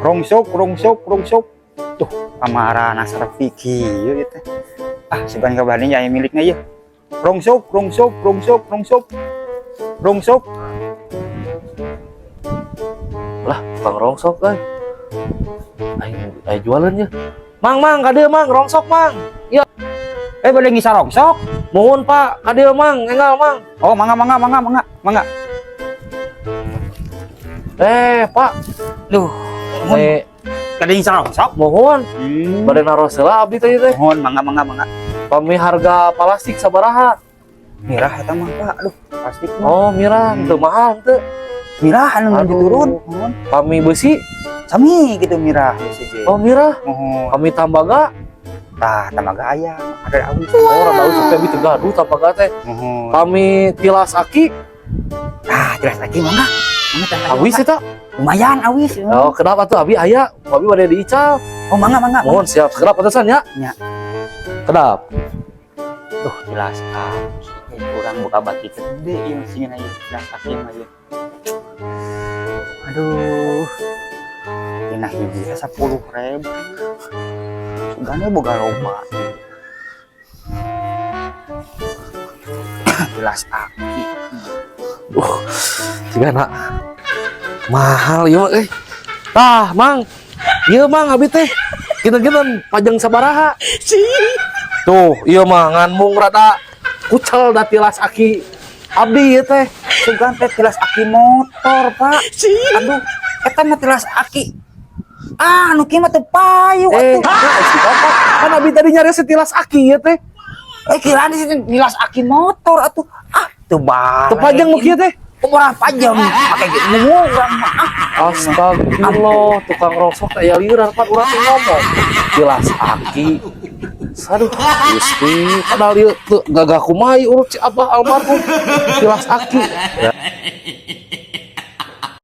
Rongsok, rongsok, rongsok. Tuh, kamarana sarepi kieu ieu teh. Ah, sugan kabani aya milikna ieu. Rongsok, rongsok, rongsok, rongsok. Rongsok. Lah, tukang rongsok euy. Aing aing jualan ya. Mang, mang, kadieu mang, rongsok mang. Iya. Eh, bade ngisa rongsok. Mohon Pak, kadieu mang, enggal mang. Oh, mangga, mangga, mangga, mangga, mangga. Eh, Pak. Duh, mohon. Eh, Kade ngisa rongsok. Mohon. Bade naros heula abdi teh teh. Mohon, mangga, mangga, mangga. Pami harga plastik sabaraha? Mirah eta mah, Pak. Aduh, plastik mah. Oh, mirah, teu mahal teu. Mirah anu Aduh. Turun. Mohon. Pami besi? Sami gitu mirah besi ge. Oh, mirah. Mohon. Pami tambaga? Tah, tamaga aya, ada awis. Oh, rada awis tapi abdi teu gaduh tambaga teh. Mohon. Pami tilas aki? Ah, tilas aki mangga. Mangga tah. Awis eta? Lumayan awis. Oh, kenapa tuh abi aya? Abi bade diical. Oh, mangga, mangga. Mohon siap, kedap atusan ya. Ya. Kedap. Tuh, tilas aki. Eh, urang buka bati gede ieu singin ieu tilas aki mah ieu. Aduh. Tina hiji teh 10.000. Sugane boga loba. Tilas aki. Cigana mahal ieu mah euy. Tah, Mang. Ieu Mang abi teh. Kinten-kinten pajeng sabaraha? Tuh, ieu mah ngan mung rada kucel da tilas aki abdi ieu teh. Sugan teh tilas aki motor, Pak. Aduh, eta mah tilas aki. Ah, nu kieu mah teu payu Eh, atuh. Nah, si Bapak kan abi tadi nyari setilas aki ieu teh. Eh, kiraan di sini tilas aki motor atuh. Ah, teu bae. Teu pajeng nu kieu teh. Murah pajeng, make gitu urang mah. Ah, Astagfirullah, tukang rongsok teh aya liuran pan urang teh ngomong. Tilas aki. Aduh, Gusti, padahal ieu teu gagah kumaha ieu urut si Abah almarhum. Tilas aki. Ya.